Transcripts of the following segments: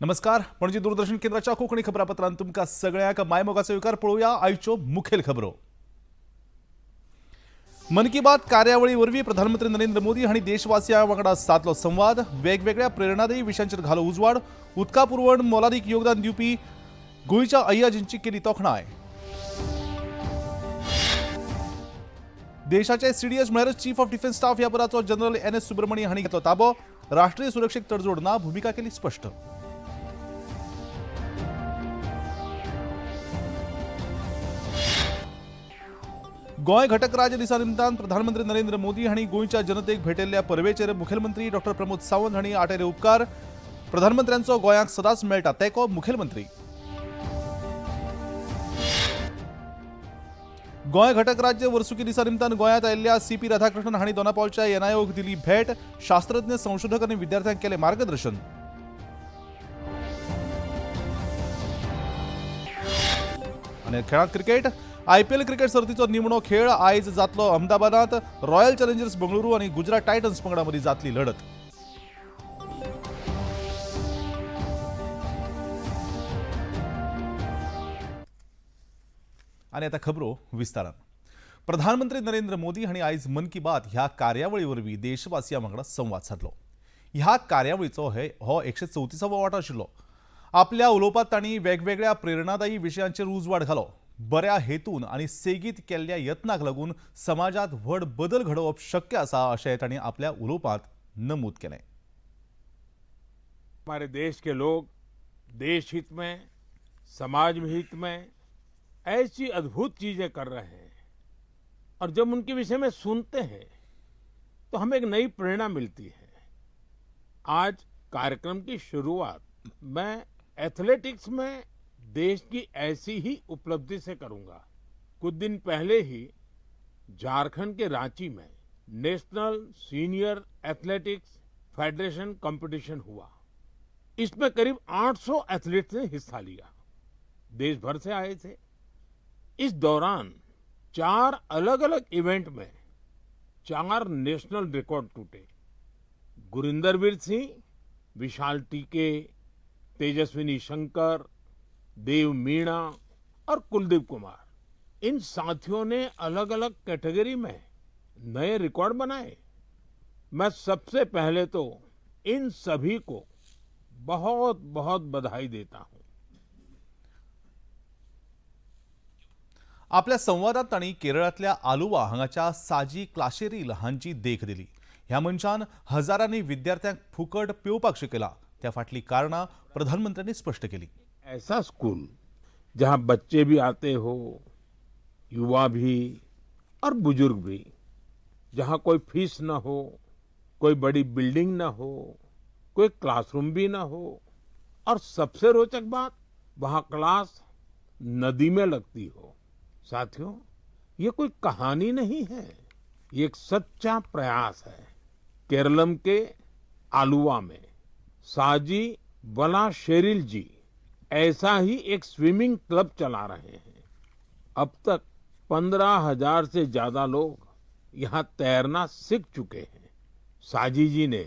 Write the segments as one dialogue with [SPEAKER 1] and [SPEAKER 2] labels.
[SPEAKER 1] नमस्कार, पणजी दूरदर्शन केंद्राच्या कोंकणी खबरापत्रांत तुमकां सगळ्यांक मायमोगाचो येवकार. पळोवया आयच्यो मुखेल खबरो. मन की बात कार्यावळी वरवीं प्रधानमंत्री नरेंद्र मोदी हांणी देशवासियां वांगडा सादलो संवाद. वेगवेगळ्या प्रेरणादायी विशयांचेर घालो उजवाड. उदका पुरवण मोलादीक योगदान दिवपी गोंयच्या अय्याजींची केली तोखणाय. देशाचे सीडीएस म्हळ्यार चीफ ऑफ डिफेन्स स्टाफ ह्या पदाचो जनरल एन एस सुब्रमणी हांणी घेतलो ताबो. राष्ट्रीय सुरक्षेक तडजोड ना, भुमिका केली स्पश्ट. गोंय घटक राज्य दिसा निमतान प्रधानमंत्री नरेंद्र मोदी हांणी गोंयच्या जनतेक भेटिल्ल्या परबेचेर मुखेलमंत्री डॉक्टर प्रमोद सावंत हांणी आटेले उपकार. प्रधानमंत्र्यांचो गोंयाक सदांच मेळटा तेंको, मुखेलमंत्री. गोंय घटक राज्य वर्सुकी दिसा निमतान गोंयांत आयिल्ल्या सीपी राधाकृष्णन हांणी दोनापावलच्या एनआयओक दिली भेट. शास्त्रज्ञ, संशोधक आनी विद्यार्थ्यांक केलें मार्गदर्शन. आनी खेळांत क्रिकेट. आयपीएल क्रिकेट सर्तीचो निमणो खेळ आयज जातलो अहमदाबादांत. रॉयल चॅलेंजर्स बंगळुरू आनी गुजरात टायटन्स पंगडा मदीं जातली लढत. आनी आतां खबरो विस्तारान. प्रधानमंत्री नरेंद्र मोदी हांणी आयज मन की बात ह्या कार्यावळी वरवीं देशवासियां वांगडा संवाद सादलो. ह्या कार्यावळीचो हो 134वो वांटो आशिल्लो. आपल्या उलोवपांत तांणी वेगवेगळ्या प्रेरणादायी विशयांचेर उजवाड घालो. बऱ्या हेतून आनी सेगीत केल्ल्या यत्नाक लागून समाजांत व्हड बदल घडोवप शक्य आसा अशें तांणी आपल्या उलोवपांत नमूद केलें.
[SPEAKER 2] हमारे देश के लोग देश हित में, समाज हित में ऐसी अद्भुत चीजें कर रहे हैं और जब उनके विषय में सुनते हैं तो हमें एक नई प्रेरणा मिलती है. आज कार्यक्रम की शुरुआत मैं एथलेटिक्स में देश की ऐसी ही उपलब्धि से करूंगा. कुछ दिन पहले ही झारखंड के रांची में national senior athletics federation competition हुआ. इसमें करीब 800 एथलीट्स ने हिस्सा लिया, देश भर से आए थे. इस दौरान 4 अलग अलग इवेंट में 4 नेशनल रिकॉर्ड टूटे. गुरिंदरवीर सिंह, विशाल टीके, तेजस्विनी शंकर, देव मीणा और कुलदीप कुमार, इन साथियों ने अलग अलग कैटेगरी में नए रिकॉर्ड बनाए. मैं सबसे पहले तो इन सभी को बहुत बहुत बधाई देता हूं.
[SPEAKER 1] आपल्या संवादात तांणी केरळांतल्या आलुवा हांगाच्या साजी क्लाशेरील हांची देख दिली. ह्या मनशान हजारांनी विद्यार्थ्यांक फुकट पेंवपाक शिकयला. त्या फाटली कारणां प्रधानमंत्र्यांनी स्पश्ट केली.
[SPEAKER 2] ऐसा स्कूल जहां बच्चे भी आते हो, युवा भी और बुजुर्ग भी, जहां कोई फीस न हो, कोई बड़ी बिल्डिंग न हो, कोई क्लासरूम भी न हो, और सबसे रोचक बात, वहां क्लास नदी में लगती हो. साथियों, ये कोई कहानी नहीं है, ये एक सच्चा प्रयास है. केरलम के आलुवा में साजी वलाशेरिल जी ऐसा ही एक स्विमिंग क्लब चला रहे हैं. अब तक 15,000 से ज्यादा लोग यहाँ तैरना सीख चुके हैं. साजी जी ने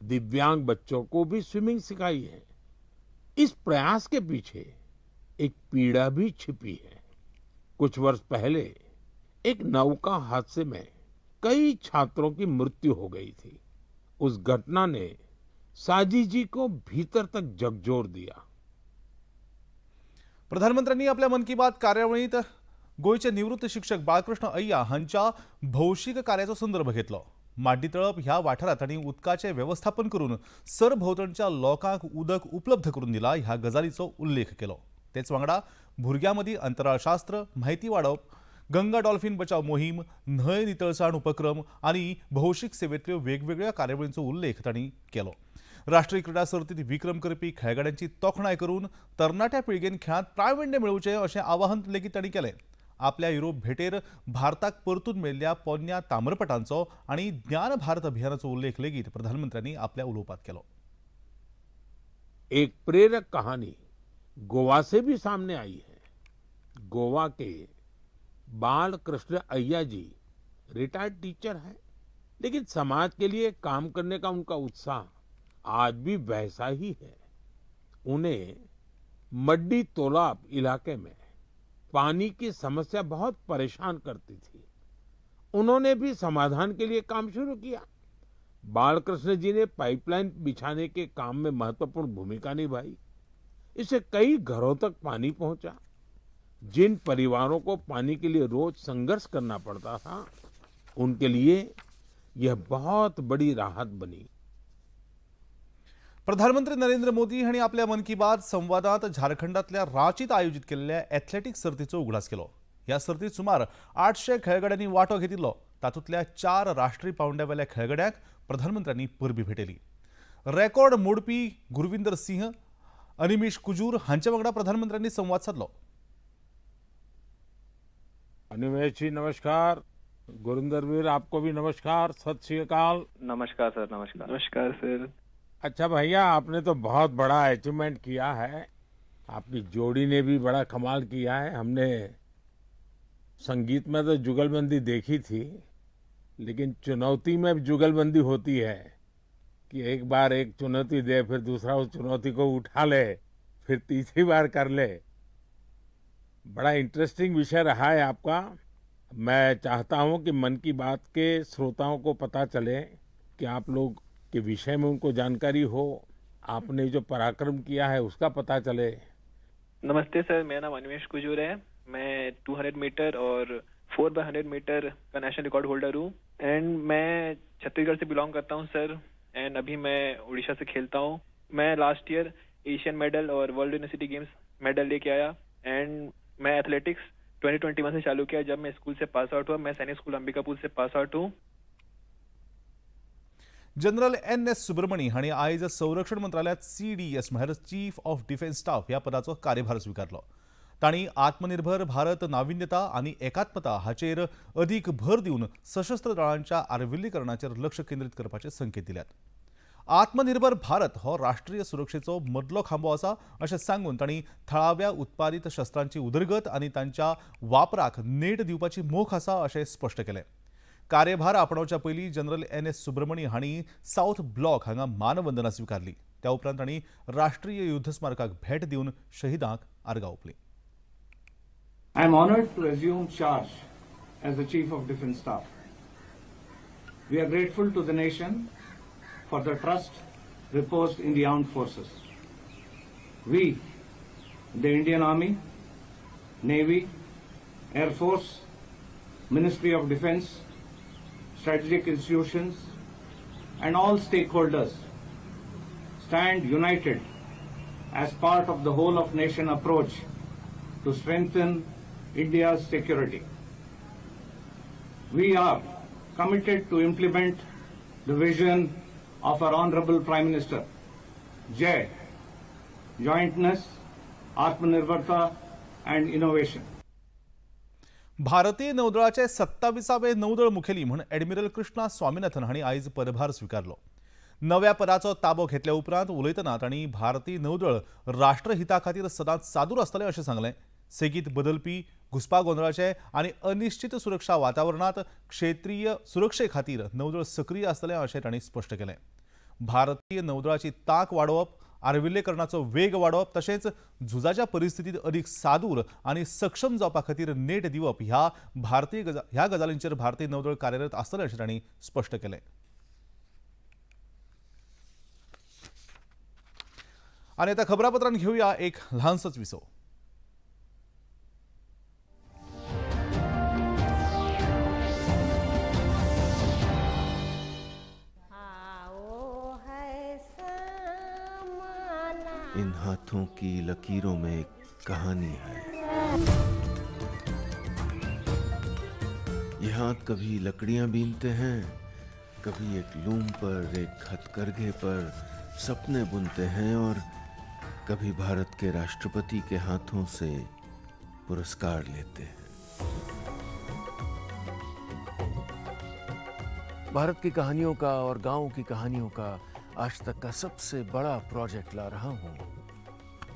[SPEAKER 2] दिव्यांग बच्चों को भी स्विमिंग सिखाई है. इस प्रयास के पीछे एक पीड़ा भी छिपी है. कुछ वर्ष पहले एक नौका हादसे में कई छात्रों की मृत्यु हो गई थी. उस घटना ने साजी जी को भीतर तक झकझोर दिया.
[SPEAKER 1] प्रधानमंत्र्यांनी आपल्या मन की बात कार्यावळींत गोंयचे निवृत्त शिक्षक बाळकृष्ण अय्या हांच्या भौशीक कार्याचो संदर्भ घेतलो. माड्डी तळप ह्या वाठारांत तांणी उदकाचें वेवस्थापन करून सरभोंवतणच्या लोकांक उदक उपलब्ध करून दिला ह्या गजालीचो उल्लेख केलो. तेच वांगडा भुरग्यां मदीं अंतराळशास्त्र म्हायती वाडोवप, गंगा डॉल्फिन बचाव मोहीम, न्हंय नितळसाण उपक्रम आनी भौशीक सेवेंतल्यो वेगवेगळ्या कार्यावळींचो उल्लेख तांणी केलो. राष्ट्रीय क्रिडा सर्तीत विक्रम करपी खेळगड्यांची तोखणाय करून तरणाट्या पिळगेन खेळांत प्राविण्य मेळोवचें अशें आवाहन लेगीत तांणी केलें. आपल्या युरोप भेटेर भारताक परतून मेळिल्ल्या पोन्न्या ताम्रपटांचो आनी ज्ञान भारत अभियानाचो उल्लेख लेगीत प्रधानमंत्र्यांनी आपल्या उलोवपांत केलो.
[SPEAKER 2] एक प्रेरक कहानी गोवा से भी सामने आई है. गोवा के बालकृष्ण अय्या जी रिटायर्ड टीचर हैं, लेकिन समाज के लिए काम करने का उनका उत्साह आज भी वैसा ही है. उन्हें मड्डी तोलाब इलाके में पानी की समस्या बहुत परेशान करती थी। उन्होंने भी समाधान के लिए काम शुरू किया। बालकृष्ण जी ने पाइपलाइन बिछाने के काम में महत्वपूर्ण भूमिका निभाई। इससे कई घरों तक पानी पहुंचा। जिन परिवारों को पानी के लिए रोज संघर्ष करना पड़ता था, उनके लिए यह बहुत बड़ी राहत बनी।
[SPEAKER 1] प्रधानमंत्री नरेंद्र मोदी हांणी आपल्या मन की बात संवादात झारखंडातल्या रांचीत आयोजीत केल्ल्या एथलेटिक्स सर्तीचो उगडास केलो। ह्या सर्तीत सुमार 800 खेळगड्यांनी वांटो घेतिल्लो। तातूंतल्या 4 राष्ट्रीय पांवड्यावेल्या खेळगड्यांक प्रधानमंत्र्यांनी परबीं भेटयली। रेकॉर्ड मोडपी गुरविंदर सिंह, अनिमेश कुजूर हांचे वांगडा प्रधानमंत्र्यांनी संवाद सादलो।
[SPEAKER 2] अनिमेश जी नमस्कार, गुरिंदर वीर आपको भी नमस्कार, सत श्री अकाल।
[SPEAKER 3] नमस्कार सर। नमस्कार।
[SPEAKER 4] नमस्कार सर।
[SPEAKER 2] अच्छा भैया, आपने तो बहुत बड़ा अचीवमेंट किया है, आपकी जोड़ी ने भी बड़ा कमाल किया है। हमने संगीत में तो जुगलबंदी देखी थी, लेकिन चुनौती में जुगलबंदी होती है कि एक बार एक चुनौती दे, फिर दूसरा उस चुनौती को उठा ले, फिर तीसरी बार कर ले। बड़ा इंटरेस्टिंग विषय रहा है आपका। मैं चाहता हूं कि मन की बात के श्रोताओं को पता चले कि आप लोग के विषय में उनको जानकारी हो, आपने जो पराक्रम किया है उसका पता चले।
[SPEAKER 4] नमस्ते सर, मेरा नाम अनिमेश कुजूर है। मैं 200 मीटर और 4x100 metre का नेशनल रिकॉर्ड होल्डर हूँ एंड मैं छत्तीसगढ़ से बिलोंग करता हूँ सर। एंड अभी मैं उड़ीसा से खेलता हूँ। मैं लास्ट ईयर एशियन मेडल और वर्ल्ड यूनिवर्सिटी गेम्स मेडल लेके आया। एंड मैं एथलेटिक्स 2021 से चालू किया जब मैं स्कूल से पास आउट हुआ। मैं सैनिक स्कूल अंबिकापुर से पास आउट हूँ।
[SPEAKER 1] जनरल एन एस सुब्रमणी हांणी आयज संरक्षण मंत्रालयात CDS म्हळ्यार चीफ ऑफ डिफेन्स स्टाफ ह्या पदाचो कार्यभार स्विकारलो। तांणी आत्मनिर्भर भारत नाविन्यता आनी एकात्मता हाचेर अदीक भर दिवन सशस्त्र दळांच्या आर्विल्लीकरणाचेर लक्ष केंद्रीत करपाचे संकेत दिल्यात। आत्मनिर्भर भारत हो राष्ट्रीय सुरक्षेचो मदलो खांबो आसा अशें सांगून तांणी थळाव्या उत्पादीत शस्त्रांची उदरगत आनी तांच्या वापराक नेट दिवपाची मोख आसा अशें स्पश्ट केलें। कार्यभार आपणावच्या पयलीं जनरल एन एस सुब्रमणी हांणी सावथ ब्लॉक हांगा मानवंदना स्विकारली। त्या उपरांत तांणी राष्ट्रीय युद्ध स्मारकाक भेट दिवन शहीदांक आर्गां ओंपलीं।
[SPEAKER 5] I am honored to assume charge as the Chief of Defence Staff. We are grateful to the nation for the trust reposed in the armed forces. We, the Indian Army, Navy, Air Force, Ministry of Defence, strategic institutions, and all stakeholders stand united as part of the whole of nation approach to strengthen India's security. We are committed to implement the vision of our Honorable Prime Minister, Jai, jointness, Atmanirbharta and innovation.
[SPEAKER 1] भारतीय नौदळाचे 27वे नौदळ मुखेली म्हूण admiral Krishna Swaminathan हांणी आयज पदभार स्विकारलो। नव्या पदाचो ताबो घेतल्या उपरांत उलयतना तांणी भारतीय नौदळ राष्ट्रहिता खातीर सदांच सादूर आसतलें अशें सांगलें। सेगीत बदलपी घुस्पागोंदळाचे आनी अनिश्चित सुरक्षा वातावरणांत क्षेत्रीय सुरक्षे खातीर नौदळ सक्रीय आसतलें अशें तांणी स्पश्ट केलें। भारतीय नौदळाची तांक वाडोवप, आर्विल्लेकरणाचो वेग वाडोवप तशेंच झुजाच्या परिस्थितीत अदीक सादूर आनी सक्षम जावपा खातीर नेट दिवप ह्या भारतीय ह्या गजालींचेर भारतीय नौदळ कार्यरत आसतलें अशें तांणी स्पश्ट केलें। आनी आतां खबरापत्रान घेवया एक ल्हानसोच विसव।
[SPEAKER 6] इन हाथों की लकीरों में एक कहानी है। ये हाथ कभी लकड़ियां बीनते हैं, कभी एक लूम पर, एक हथकरघे पर सपने बुनते हैं और कभी भारत के राष्ट्रपति के हाथों से पुरस्कार लेते हैं। भारत की कहानियों का और गांव की कहानियों का आज तक का सबसे बड़ा प्रोजेक्ट ला रहा हूं,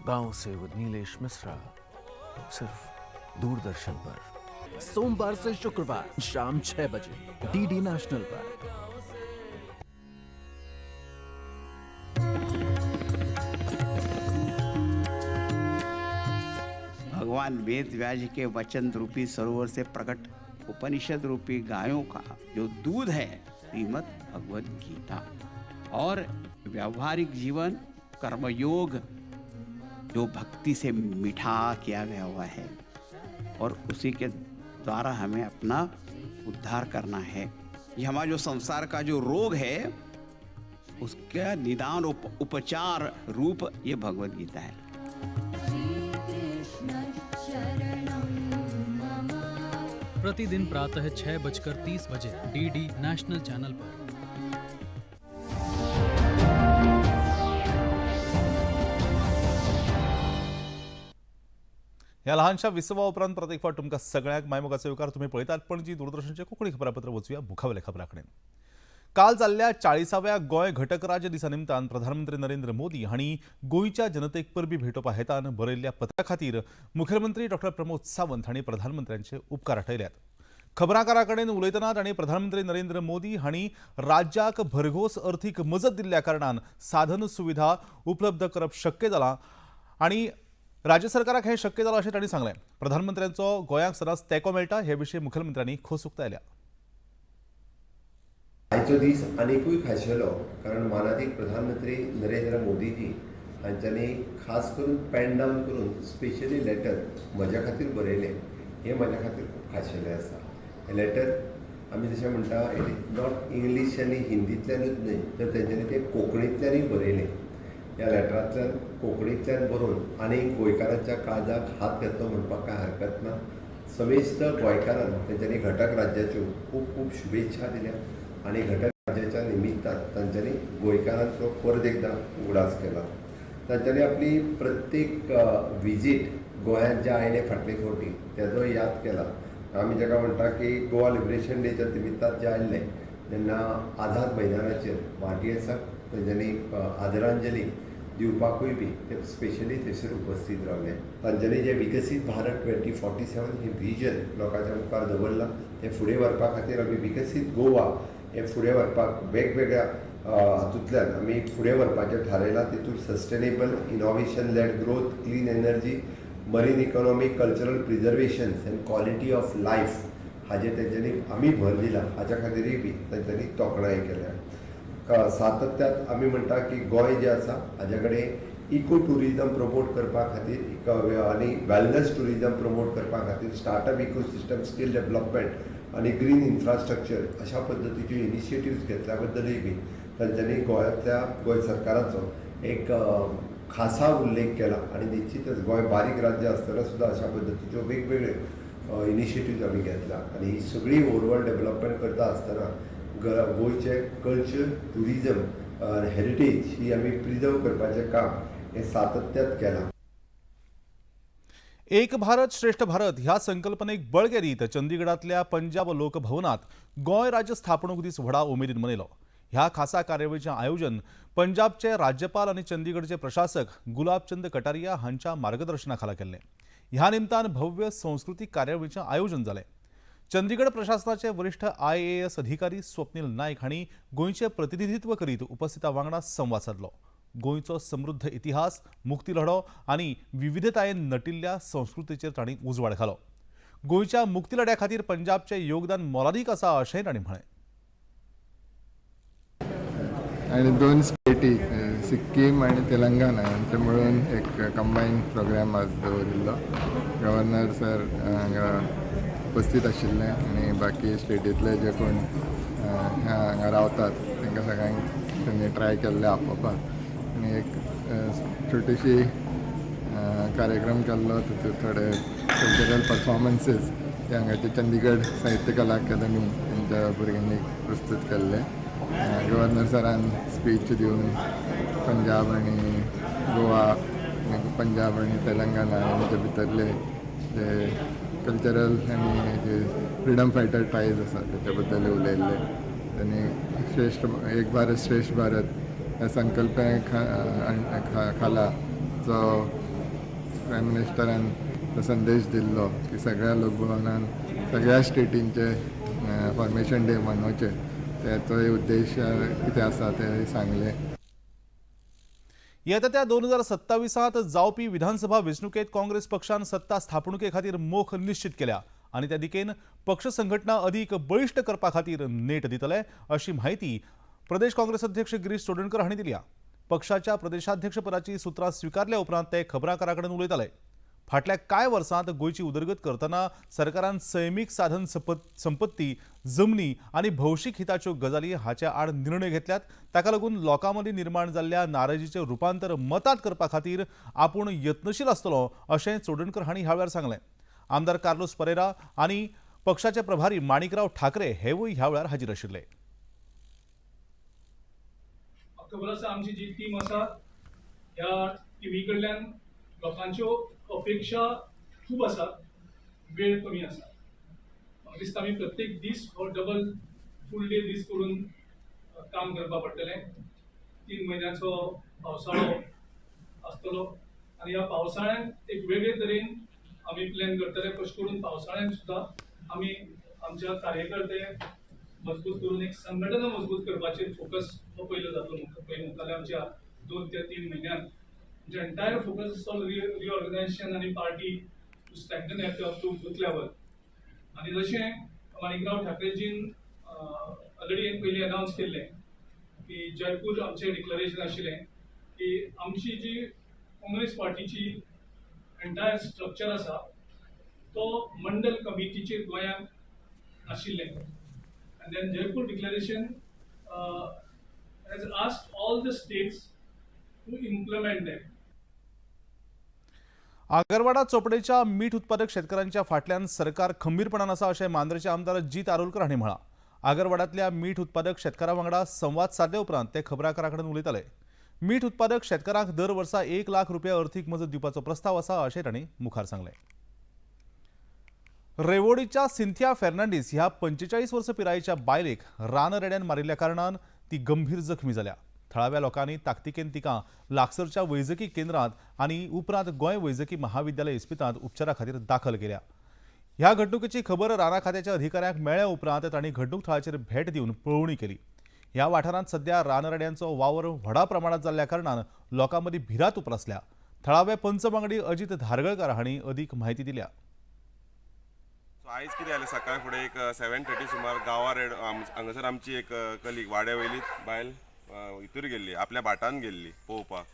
[SPEAKER 6] गांव से विद नीलेश मिश्रा, सिर्फ दूरदर्शन पर,
[SPEAKER 7] सोमवार से शुक्रवार शाम 6 बजे डीडी नेशनल पर।
[SPEAKER 3] भगवान वेद व्यास के वचन रूपी सरोवर से प्रकट उपनिषद रूपी गायों का जो दूध है, श्रीमद् भगवद गीता, और व्यावहारिक जीवन कर्मयोग जो भक्ति से मीठा किया गया हुआ है, और उसी के द्वारा हमें अपना उद्धार करना है। ये हमारा जो संसार का जो रोग है उसका निदान उपचार रूप ये भगवद गीता है।
[SPEAKER 8] प्रतिदिन प्रातः 6:30 बजे डीडी नेशनल चैनल पर।
[SPEAKER 1] ह्या लहानशा विसवा उपरांत परत एक फावट तुमकां सगळ्यांक मायमोगाचो येवकार. तुमी पळयतात पणजी दूरदर्शनचें कोंकणी खबरापत्र. वचुया मुखावेल्या खबरां कडेन. काल जाल्ल्या 40व्या गोंय घटक राज्य दिसा निमतान प्रधानमंत्री नरेंद्र मोदी हांणी गोंयच्या जनतेक परबीं भेटोवपा हेतान बरयल्ल्या पत्रा खातीर मुखेलमंत्री डॉक्टर प्रमोद सावंत हांणी प्रधानमंत्र्यांचे उपकार आठयल्यात. खबराकारां कडेन उलयतना तांणी प्रधानमंत्री नरेंद्र मोदी हांणी राज्याक भरघोस अर्थीक मजत दिल्ल्या कारणान साधन सुविधा उपलब्ध करप शक्य जालां आनी राज्य सरकाराक हें शक्य जालां अशें तांणी सांगलें. प्रधानमंत्र्यांचो गोंयाक सदांच तेंको मेळटा हे विशीं मुखेलमंत्र्यांनी खोस उक्तायल्या.
[SPEAKER 9] आयचो दीस आनिकूय खाशेलो, कारण मानादीक प्रधानमंत्री नरेंद्र मोदीजी हांच्यांनी खास करून पेन डावन करून स्पेशली लेटर म्हज्या खातीर बरयलें. हें म्हज्या खातीर खूब खाशेलें आसा. हें लेटर आमी जशें म्हणटा, it is not English आनी हिंदींतल्यानूच न्हय, तर तेंच्यांनी तें कोंकणींतल्यानूय बरयलें. ह्या लेटरांतल्यान कोंकणींतल्यान बरोवन आनी गोंयकारांच्या काळजाक हात घातलो म्हणपाक कांय हरकत ना. समेस्त गोंयकारांक तेंच्यांनी घटक राज्याच्यो खूब खूब शुभेच्छा दिल्या आनी घटक राज्याच्या निमित्तान तांच्यांनी गोंयकारांचो परत एकदां उगडास केला. तांच्यांनी आपली प्रत्येक विजीट गोंयांत जे आयले फाटले फावटी तेजोय याद केला. आमी जाका म्हणटा की गोवा लिबरेशन डेच्या निमित्तान जे आयल्ले तेन्ना आझाद मैदानाचेर मार्टियर्साक तेंच्यांनी आदरांजली दिवपाकूय बी ते स्पेशली थंयसर उपस्थीत रावले. तांच्यांनी जें विकसीत भारत 2047 हें विजन लोकांच्या मुखार दवरलां तें फुडें व्हरपा खातीर आमी विकसीत गोवा हें फुडें व्हरपाक वेगवेगळ्या हातूंतल्यान आमी फुडें व्हरपाचें थारायलां. तितूंत sustainable innovation led growth, clean energy, marine economy, cultural preservations and quality of life हाजेर तेंच्यांनी आमी भर दिला. हाच्या खातीरूय बी तेंच्यांनी तोखणाय केल्या. सातत्यात आमी म्हणटा की गोंय जें आसा हाज्या कडेन इको ट्युरिजम प्रमोट करपा खातीर आनी वेलनस ट्युरिजम प्रमोट करपा खातीर स्टार्टअप इकोसिस्टम, स्कील डेव्हलपमेंट आनी ग्रीन इन्फ्रास्ट्रक्चर अशा पद्दतीच्यो इनिशिएटिव्स घेतल्या बद्दलूय बी तांच्यांनी गोंयांतल्या गोंय सरकाराचो एक खासा उल्लेख केला. आनी निश्चितच गोंय बारीक राज्य आसतना सुद्दां अशा पद्दतीच्यो वेगवेगळ्यो इनिशिएटिव्ज आमी घेतला आनी ही सगळी ओवरऑल डेव्हलपमेंट करता आसतना गोंयचें कल्चर, ट्युरिजम, हेरिटेज ही आमी प्रिजर्व करपाचें काम हें सातत्यात केलां.
[SPEAKER 1] एक भारत श्रेष्ठ भारत ह्या संकल्पनेक बळगें दीत चंदीगडांतल्या पंजाब लोकभवनात गोंय राज्य स्थापणूक दीस व्हडा उमेदीन मनयलो. ह्या खासा कार्यावळीचें आयोजन पंजाबचे राज्यपाल आनी चंदीगडचे प्रशासक गुलाबचंद कटारिया हांच्या मार्गदर्शना खाला केल्लें. ह्या निमतान भव्य संस्कृतीक कार्यावळीचें आयोजन जालें. चंदीगड प्रशासनाचे वरिश्ठ आयएएस अधिकारी स्वप्नील नायक हांणी गोंयचें प्रतिनिधित्व करीत उपस्थितां वांगडा संवाद सादलो. गोंयचो समृद्ध इतिहास, मुक्ती लढो आनी विविधतायेन नटिल्ल्या संस्कृतीचेर तांणी उजवाड घालो. गोंयच्या मुक्ती लढ्या खातीर पंजाबचें योगदान मोलादीक आसा अशेंय तांणी म्हळें.
[SPEAKER 10] आणि दोन स्टेटी, सिक्कीम आणि तेलंगणा यांचे मिळून एक कंबायन प्रोग्राम आज दवरिल्लो. गव्हर्नर सर हांगा उपस्थित आशिल्ले आनी बाकी स्टेटींतले जे कोण हांगा रावतात तांकां सगळ्यांक तांणी ट्राय केल्ले आपोवपाक. आनी एक छोटीशी कार्यक्रम केल्लो. तितूंत थोडे कल्चरल परफॉर्मन्सीस हे हांगाचे चंदीगड साहित्य कला अकादमी तेंच्या भुरग्यांनी प्रस्तूत केल्ले. गव्हर्नर सरान स्पीच दिवन पंजाब आनी गोवा आनी पंजाब आनी तेलंगणा हेंचे भितरले जे कल्चरल आनी जे फ्रिडम फायटर टायज आसा तेच्या बद्दल उलयल्ले. आनी श्रेष्ठ एक भारत श्रेष्ठ भारत ह्या संकल्पने खाला जो प्रायम मिनिस्टरान जो संदेश दिल्लो की सगळ्या लोकभवनान सगळ्या स्टेटींचे फॉर्मेशन डे मनोवचे, तेचोय उद्देश कितें आसा तें सांगलें.
[SPEAKER 1] येता त्या 2027 जावपी विधानसभा वेंचणुकेत काँग्रेस पक्षान सत्ता स्थापणुके खातीर मोख निश्चित केल्या आनी त्या दिकेन पक्ष संघटना अदीक बळिश्ट करपा खातीर नेट दितले अशी म्हायती प्रदेश काँग्रेस अध्यक्ष गिरीश चोडणकर हांणी दिल्या. पक्षाच्या प्रदेशाध्यक्षपदाची सुत्रां स्विकारल्या उपरांत ते खबराकारां कडेन उलयताले. फाटल्या कांय वर्सांत गोंयची उदरगत करतना सरकारान सैमीक साधन संपत्ती, जमनी आनी भौशीक हिताच्यो गजाली हाचे आड निर्णय घेतल्यात. ताका लागून लोकां मदीं निर्माण जाल्ल्या नाराजीचें रुपांतर मतांत करपा खातीर आपूण यत्नशील आसतलो अशें चोडणकर हांणी ह्या वेळार सांगलें. आमदार कार्लोस परेरा आनी पक्षाचे प्रभारी माणिकराव ठाकरे हेवूय ह्या वेळार हाजीर आशिल्ले.
[SPEAKER 11] खबर आसा आमची जी टीम आसा ह्या टिमी कडल्यान लोकांच्यो अपेक्षा खूब आसा, वेळ कमी आसा. म्हाका दिसता आमी प्रत्येक दीस हो डबल फूल डे दीस करून काम करपाक पडटलें. 3 म्हयन्याचो पावसाळो आसतलो आनी ह्या पावसाळ्यांत एक वेगळे तरेन आमी प्लॅन करतले. कशें करून पावसाळ्यांत सुद्दां आमी आमच्या कार्यकर्ते मजबूत करून एक संघटना मजबूत करपाचेर फोकस हो पयलो जातलो. मुखाल्ल्या आमच्या 2 ते 3 म्हयन्यांत आमचे एंटायर फोकस आसतलो रिऑर्गनायझेशन आनी party to strengthen at up to booth level. आनी जशें माणिकराव ठाकरेजीन ऑलरेडी पयलीं अनावन्स केल्लें की जयपूर आमचें डिक्लरेशन आशिल्लें की आमची जी काँग्रेस पार्टीची एंटायर स्ट्रक्चर आसा तो मंडल कमिटीचेर गोंयांत आशिल्लें. And then Jaipur Declaration has asked all the states to implement that.
[SPEAKER 1] Agarwada चोपडेच्या मीठ उत्पादक शेतकऱ्यांच्या फाटल्यान सरकार खंबीरपणान आसा अशें मांद्रेचे आमदार जीत आरोलकर हांणी म्हळां. आगरवाडांतल्या मीठ उत्पादक शेतकारां वांगडा संवाद सादले उपरांत ते खबराकारां कडेन उलयताले. मीठ उत्पादक शेतकारांक दर वर्सा 1 लाख रुपया अर्थीक मजत दिवपाचो प्रस्ताव आसा अशें तांणी मुखार सांगलें. रेवोडीच्या सिंथिया फेर्नांडीस ह्या 45 वर्सां पिरायेच्या बायलेक रानरेड्यान मारिल्ल्या कारणान ती गंभीर जखमी जाल्या. थळाव्या लोकांनी ताकतिकेन तिका लागसरच्या वैजकी केंद्रांत आनी उपरांत गोंय वैजकी महाविद्यालय इस्पितळांत उपचारा खातीर दाखल केल्या. ह्या घडणुकेची खबर राना खात्याच्या अधिकाऱ्यांक मेळ्ळ्या उपरांत तांणी घडणूक थळाचेर भेट दिवन पळोवणी केली. ह्या वाठारांत सध्या रानरेड्यांचो वावर व्हडा प्रमाणांत जाल्ल्या कारणान लोकां मदीं भिरांत उप्रासल्या. थळावे पंच वांगडी अजित धारगळकार हांणी अदीक म्हायती दिल्या.
[SPEAKER 12] आयज कितें जालें, सकाळ फुडें एक 7:30 सुमार गांवार हांगासर आमची एक कलीग वाड्या वयली बायल हितूर गेल्ली, आपल्या भाटान गेल्ली पळोवपाक.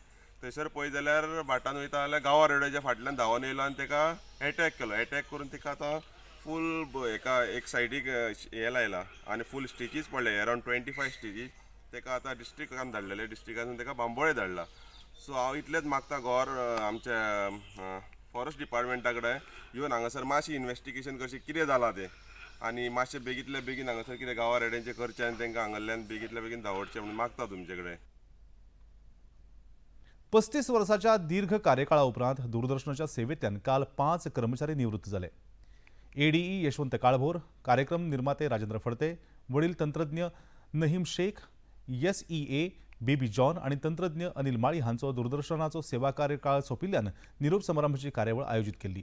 [SPEAKER 12] थंयसर पळयत जाल्यार भाटान वयता जाल्यार गांवा रेड्याच्या फाटल्यान धांवन येयलो आनी ताका एटॅक केलो. एटॅक करून तिका आतां फूल एका एक सायडीक हें लायला आनी फूल स्टिचीस पडले, अरावंड 25 स्टिचीस. ताका आतां डिस्ट्रिक्टान धाडलेले, डिस्ट्रिक्टान ताका बांबोळे धाडला. सो हांव इतलेंच मागता गोर आमच्या फॉरेस्ट डिपार्टमेंटा कडेन येवन हांगासर मातशें इन्वेस्टिगेशन करचें कितें जालां तें आनी मातशें बेगींतल्या बेगीन हांगासर कितें गांवा रेड्यांचें करचें आनी तांकां हांगल्ल्यान बेगींतल्या बेगीन धांवडचें म्हणून मागता तुमचे कडेन.
[SPEAKER 1] 35 वर्साच्या दीर्घ कार्यकाळा उपरांत दूरदर्शनाच्या सेवेंतल्यान काल 5 कर्मचारी निवृत्त जाले. एडीई यशवंत काळभोर, कार्यक्रम निर्माते राजेंद्र फडते, वडील तंत्रज्ञ नहीम शेख, एसईए बेबी जॉन आनी तंत्रज्ञ अनिल माळी हांचो दूरदर्शनाचो सेवा कार्यकाळ सोंपिल्ल्यान निरोप समारंभाची कार्यावळ आयोजीत केल्ली.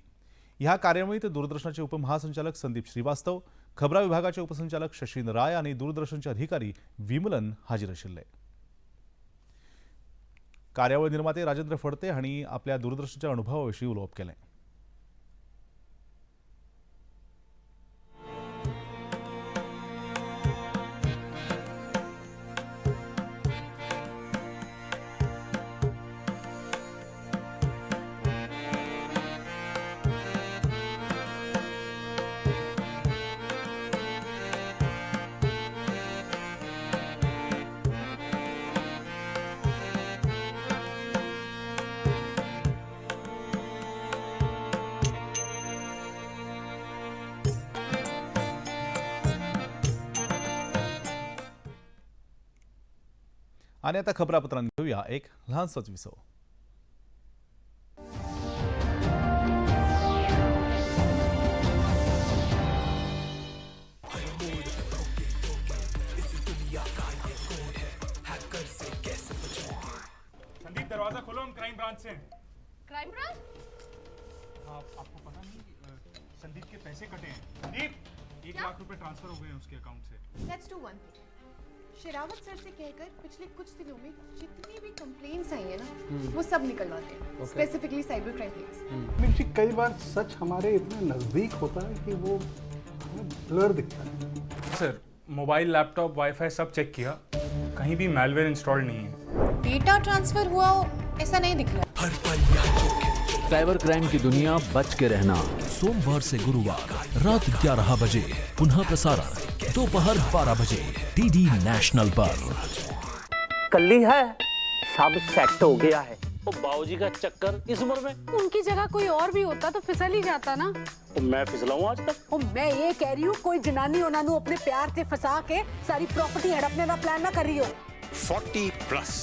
[SPEAKER 1] ह्या कार्यावळींत दूरदर्शनाचे उपमहासंचालक संदीप श्रीवास्तव, खबरां विभागाचे उपसंचालक शशीन राय आनी दूरदर्शनचे अधिकारी विमलन हाजीर आशिल्ले. कार्यावळ निर्माते राजेंद्र फडते हांणी आपल्या दूरदर्शनाच्या अनुभवा विशीं उलोवप केलें. आणि आता खबरापत्रांत घेऊया एक ल्हानसोच विसव.
[SPEAKER 13] संदीप दरवाजा खोलो, हम क्राइम ब्रांच से हैं।
[SPEAKER 14] Crime branch?
[SPEAKER 13] हाँ, आपको पता नहीं संदीप के पैसे कटे हैं। संदीप 1 लाख रुपए ट्रांसफर हो गए हैं उसके अकाउंट से।
[SPEAKER 14] Let's do one thing, Sehrawat sir से कहकर पिछले कुछ दिनों में जितनी भी कंप्लेंट्स आई है ना, वो सब निकलवाते हैं, स्पेसिफिकली साइबर क्राइम केस।
[SPEAKER 5] जी, कई बार सच हमारे इतने नजदीक होता है कि वो हमें ब्लर दिखता है।
[SPEAKER 13] सर, मोबाइल, लैपटॉप, वाईफाई सब चेक किया, कहीं भी मैलवेयर इंस्टॉल नहीं है।
[SPEAKER 14] डेटा ट्रांसफर हुआ हो ऐसा नहीं दिख रहा।
[SPEAKER 7] साइबर क्राइम की दुनिया, बच के रहना।
[SPEAKER 15] सोमवार से गुरुवार रात 11 बजे, पुनः प्रसारण दोपहर 12 बजे डीडी नेशनल पर।
[SPEAKER 16] कल्ली है, सब सेट हो गया है।
[SPEAKER 17] ओ बाबूजी का चक्कर इस उम्र में।
[SPEAKER 18] उनकी जगह कोई और भी होता तो फिसल ही जाता ना।
[SPEAKER 17] ओ मैं फिसला हूँ आज तक?
[SPEAKER 18] ओ मैं ये कह रही हूँ, कोई जनानी ਉਹਨਾਂ ਨੂੰ अपने प्यार से फंसा के सारी प्रॉपर्टी हड़पने का प्लान ना कर रही हो।
[SPEAKER 15] 40+,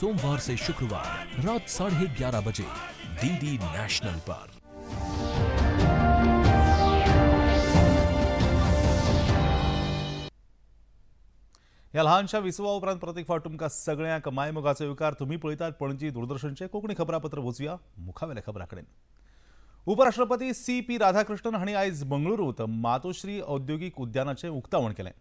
[SPEAKER 15] सोमवार से शुक्रवार रात 11:30 बजे डीडी नेशनल पर।
[SPEAKER 1] ह्या ल्हानशा विसवा उपरांत परत एक फावट तुमकां सगळ्यांक मायमोगाचो येवकार. तुमी पळयतात पणजी दूरदर्शनचें कोंकणी खबरापत्र. वचुया मुखावेल्या खबरां कडेन. उपराष्ट्रपती सी पी राधाकृष्णन हांणी आयज बंगळुरूंत मातोश्री औद्योगीक उद्यानाचें उक्तावण केलें.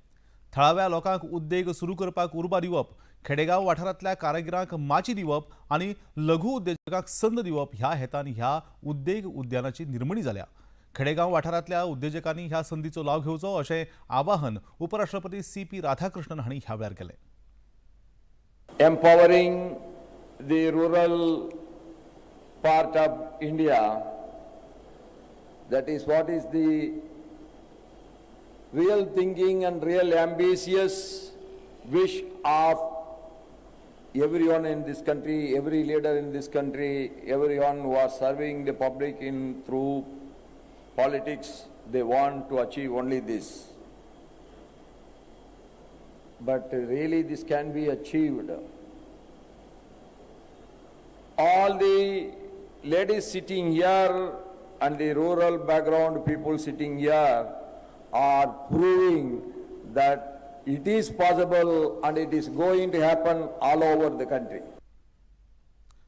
[SPEAKER 1] थळाव्या लोकांक उद्देग सुरू करपाक उर्बा दिवप, खेडेगांव वाठारांतल्या कारागिरांक माची दिवप आनी लघु उद्देजकांक संद दिवप ह्या हेतान ह्या उद्देग उद्यानाची निर्मणी जाल्या. खेडेगांव वाठारांतल्या उद्देजकांनी ह्या संदीचो लाव घेवचो अशें आवाहन उपराष्ट्रपती सी पी राधाकृष्णन हांणी ह्या वेळार केलें.
[SPEAKER 19] Empowering the rural part of India. That is what is the real thinking and real ambitious wish of everyone in this country, every leader in this country, everyone who are serving the public in through politics, they want to achieve only this. But really this can be achieved. All the ladies sitting here and the rural background people sitting here are proving that it is possible and it is going to happen all over the country.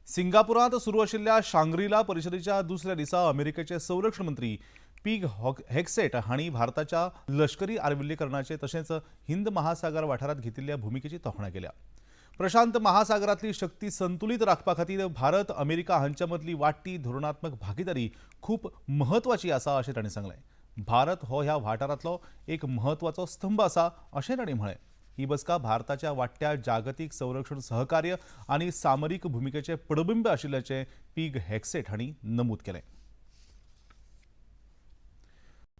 [SPEAKER 1] सिंगापुरांत सुरू आशिल्ल्या Shangri La परिशदेच्या दुसऱ्या दिसा अमेरिकेचे संरक्षण मंत्री पीट हेगसेट हांणी भारताच्या लष्करी आर्विल्लीकरणाचे तशेंच हिंद महासागर वाठारांत घेतिल्ल्या भुमिकेची तोखणाय केल्या. प्रशांत महासागरांतली शक्ती संतुलीत राखपा खातीर भारत अमेरिका हांच्या मदली वाडटी धोरणात्मक भागिदारी खूब म्हत्वाची आसा अशें तांणी सांगलें. भारत हो ह्या वाठारांतलो एक म्हत्वाचो स्तंभ आसा अशें तांणी म्हळें. ही बसका भारताच्या वाडट्या जागतीक संरक्षण सहकार्य आनी सामरीक भुमिकेचे पडबिंब आशिल्ल्याचें पीट हेगसेट हांणी नमूद केलें.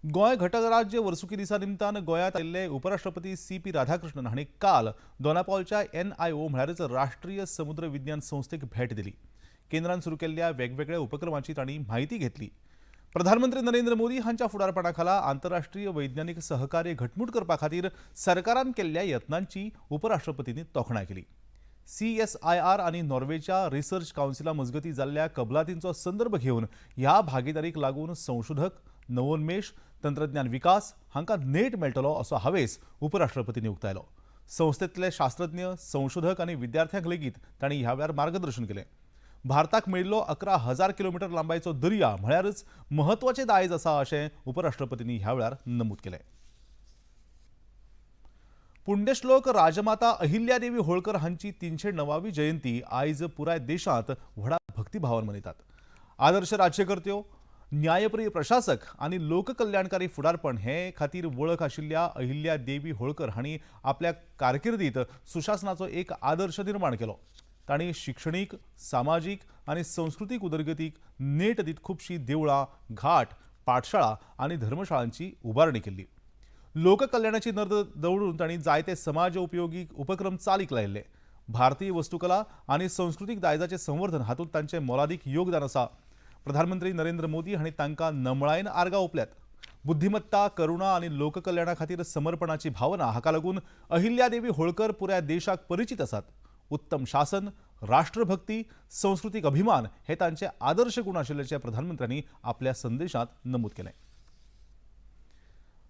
[SPEAKER 1] गोंय घटक राज्य वर्सुकी दिसा निमतान गोंयांत आयिल्ले उपराष्ट्रपती सी पी राधाकृष्णन हांणी काल दोनापावलच्या एनआयओ म्हळ्यारच राष्ट्रीय समुद्र विज्ञान संस्थेक भेट दिली. केंद्रान सुरू केल्ल्या वेगवेगळ्या उपक्रमांची तांणी म्हायती घेतली. प्रधानमंत्री नरेंद्र मोदी हांच्या फुडारपणा खाला आंतरराष्ट्रीय वैज्ञानिक सहकार्य घटमूट करपा खातीर सरकारान केल्ल्या यत्नांची उपराष्ट्रपतींनी तोखणाय केली. सीएसआयआर आनी नॉर्वेच्या रिसर्च कावन्सिला मजगतीं जाल्ल्या कबलातींचो संदर्भ घेवन ह्या भागिदारीक लागून संशोधक, नवोन्मेष, तंत्रज्ञान विकास हांकां नेट मेळटलो असो हावेस उपराष्ट्रपतींनी उक्तायलो. संस्थेतले शास्त्रज्ञ, संशोधक आनी विद्यार्थ्यांक लेगीत तांणी ह्या वेळार मार्गदर्शन केलें. भारताक मेळिल्लो 11,000 किलोमिटर लांबायेचो दर्या म्हळ्यारच म्हत्वाचें दायज आसा अशें उपराष्ट्रपतींनी ह्या वेळार नमूद केलें. पुण्यश्लोक राजमाता अहिल्यादेवी होळकर हांची 309वी जयंती आयज पुराय देशांत व्हडा भक्तिभावान मनयतात. आदर्श राज्यकर्त्यो, न्यायप्रिय प्रशासक आनी लोककल्याणकारी फुडारपण हे खातीर वळख आशिल्ल्या अहिल्या देवी होळकर हांणी आपल्या कारकिर्दीत सुशासनाचो एक आदर्श निर्माण केलो. तांणी शिक्षणीक, सामाजीक आनी संस्कृतीक उदरगतीक नेट दीत खुबशीं देवळां, घाट, पाठशाळा आनी धर्मशाळांची उबारणी केल्ली. लोककल्याणाची नदर दवरून तांणी जायते समाज उपयोगी उपक्रम चालीक लायिल्ले. भारतीय वस्तुकला आनी संस्कृतीक दायजाचें संवर्धन हातूंत तांचें मोलादीक योगदान आसा. प्रधानमंत्री नरेंद्र मोदी हांणी तांकां नमळायेन आर्गां ओंपल्यात. बुद्धिमत्ता, करुणा आनी लोककल्याणा खातीर समर्पणाची भावना हाका लागून अहिल्यादेवी होळकर पुराय देशाक परिचित आसात. उत्तम शासन, राष्ट्रभक्ती, संस्कृतीक अभिमान हे तांचे आदर्श गूण आशिल्ल्याचें प्रधानमंत्र्यांनी आपल्या संदेशात नमूद केलें.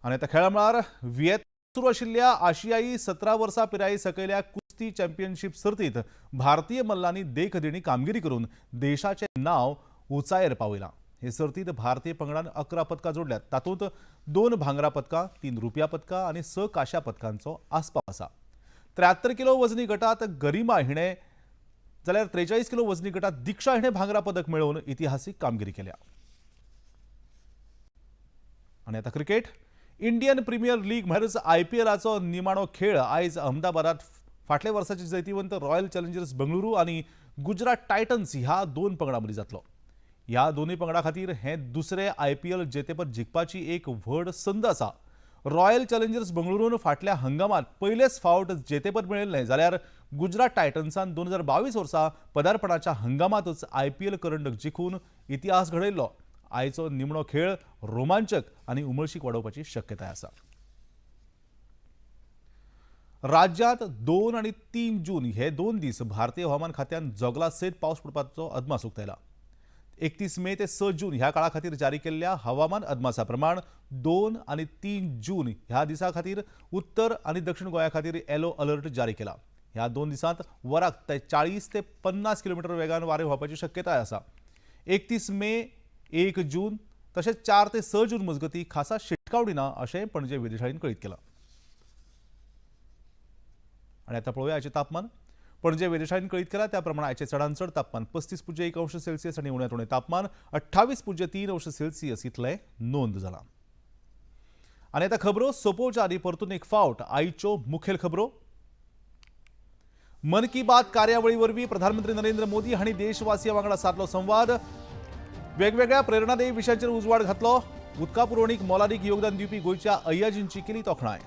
[SPEAKER 1] आनी आतां खेळा मळार, वियेतनामांत सुरू आशिल्ल्या आशियाई 17 वर्सां पिराये सकयल्या कुस्ती चॅम्पियनशीप सर्तीत भारतीय मल्लांनी देखदिणी कामगिरी करून देशाचें नांव उंचायेर पावयलां. हे सर्तीत भारतीय पंगडान 11 पदकां जोडल्यात. तातूंत दोन भांगरा पदकां, तीन रुपया पदकां आनी स कांश्या पदकांचो आस्पाव आसा. 73 किलो वजनी गटात गरिमा हिणे जाल्यार 43 किलो वजनी गटात दीक्षा हिणे भांगरा पदक मेळोवन इतिहासीक कामगिरी केल्या। आनी आतां क्रिकेट। इंडियन प्रिमियर लीग म्हळ्यारच आयपीएलाचो निमाणो खेळ आयज अहमदाबादात फाटल्या वर्साचे जैतिवंत रॉयल चॅलेंजर्स बंगळुरू आनी गुजरात टायटन्स ह्या दोन पंगडां मदीं जातलो। ह्या दोनूय पंगडां खातीर हें दुसरें आयपीएल जेतेपद जिखपाची एक व्हड संद आसा। रॉयल चॅलेंजर्स बंगळुरून फाटल्या हंगामात पयलेच फावट जेतेपद मेळिल्लें जाल्यार गुजरात टायटन्सान 2022 वर्सा पदार्पणाच्या हंगामातच आयपीएल करंडक जिखून इतिहास घडयल्लो। आयचो निमणो खेळ रोमांचक आनी उमळशीक वाडोवपाची शक्यताय आसा। राज्यात 2 आनी 3 जून हे 2 दीस भारतीय हवामान खात्यान जोगला सयत पावस पडपाचो अदमास उक्तायला। 31 मे ते 6 जून ह्या काळा खातीर जारी केल्ल्या हवामान अदमासा प्रमाण 2 आनी 3 जून ह्या दिसा खातीर उत्तर आनी दक्षिण गोंया खातीर येलो अलर्ट जारी केला। ह्या 2 दिसांत वराक 40 ते 50 किलोमिटर वेगान वारें व्हांवपाची शक्यताय आसा। 31 मे 1 जून तशेंच 4 ते 6 जून मजगती खासा शिटकावणी ना अशें पणजे वेधशाळेन कळीत केलां। आनी आतां पळोवया आयचें तापमान। पणजे वेधशाळेन कळीत केलां त्या प्रमाण आयचें चडांत चड तापमान 35.1 अंश सेल्सियस आनी उण्यांत उणें तापमान 28.3 अंश सेल्सियस इतलें नोंद जालां। आनी आतां खबरो सोंपोवच्या आदीं परतून एक फावट आयच्यो मुखेल खबरो। मन की बात कार्यावळी वरवीं प्रधानमंत्री नरेंद्र मोदी हांणी देशवासियां वांगडा सादलो संवाद। वेगवेगळ्या प्रेरणादायी विशयांचेर उजवाड घातलो। उदका पुरवणीक मोलादीक योगदान दिवपी गोंयच्या अय्याजींची केली तोखणाय।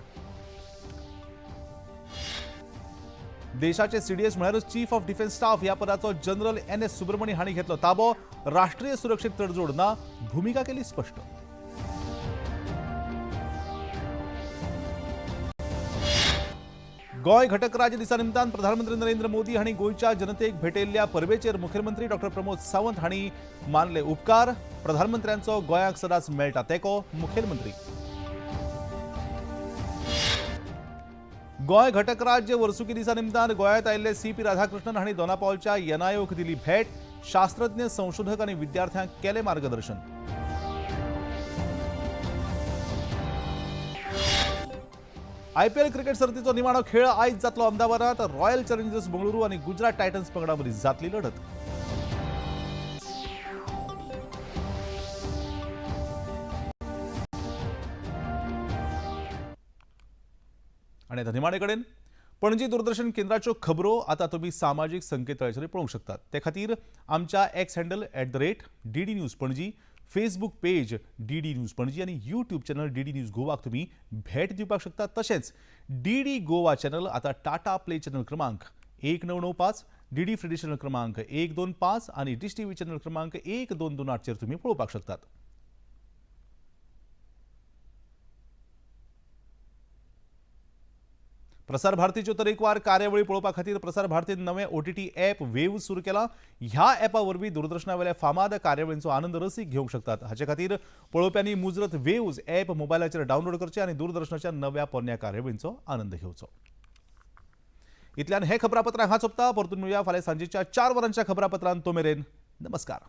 [SPEAKER 1] देशाचे सीडीएस म्हळ्यारच चीफ ऑफ डिफेन्स स्टाफ ह्या पदाचो जनरल एन.एस. सुब्रमणी हांणी घेतलो ताबो। राष्ट्रीय सुरक्षेक तडजोड ना, भुमिका केली स्पश्ट। गोंय घटक राज्य दिसा निमतान प्रधानमंत्री नरेंद्र मोदी हांणी गोंयच्या जनतेक भेटयल्ल्या परबेचेर मुखेलमंत्री डॉ. प्रमोद सावंत हांणी मानले उपकार। प्रधानमंत्र्यांचो गोंयाक सदांच मेळटा तेंको, मुखेलमंत्री। गोंय घटक राज्य वर्सुकी दिसा निमतान गोंयांत आयिल्ले सी.पी. राधाकृष्णन हांणी दोनापावलच्या एनआयओक दिली भेट। शास्त्रज्ञ, संशोधक आनी विद्यार्थ्यांक केलें मार्गदर्शन। आयपीएल क्रिकेट सर्तीचो निमाणो खेळ आयज जातलो अहमदाबादात। रॉयल चॅलेंजर्स बंगळुरू आनी गुजरात टायटन्स पंगडां मदीं जातली लढत। आनी आतां निमाणे कडेन पणजी दूरदर्शन केंद्राच्यो खबरो आतां तुमी सामाजीक संकेतथळाचेर पळोवंक शकतात। ते खातीर आमच्या X handle @DD News Panaji, Facebook page DD News Panaji आनी यूट्यूब चॅनल डीडी न्यूज गोवाक तुमी भेट दिवपाक शकतात। तशेंच डीडी गोवा चॅनल आतां टाटा प्ले चॅनल क्रमांक 1995, डीडी फ्री चॅनल क्रमांक 125 आनी डिश टीव्ही चॅनल क्रमांक 1228 चेर तुमी पळोवपाक शकतात। प्रसार भारतीच्यो तरेकवार कार्यावळी पळोवपा खातीर प्रसार भारतीन नवें ओटीटी ॲप वेव सुरू केलां। ह्या ॲपा वरवीं दूरदर्शनावेल्या फामाद कार्यावळींचो आनंद रसीक घेवंक शकतात। हाचे खातीर पळोवप्यांनी मुजरत वेव्ज ॲप मोबायलाचेर डावनलोड करचें आनी दूरदर्शनाच्या नव्या पोरण्या कार्यावळींचो आनंद घेवचो। इतल्यान हे खबरापत्र हांगा सोंपता। परतून मेळुया फाल्यां सांजेच्या 4 वरांच्या खबरापत्रांत। तो मेरेन नमस्कार।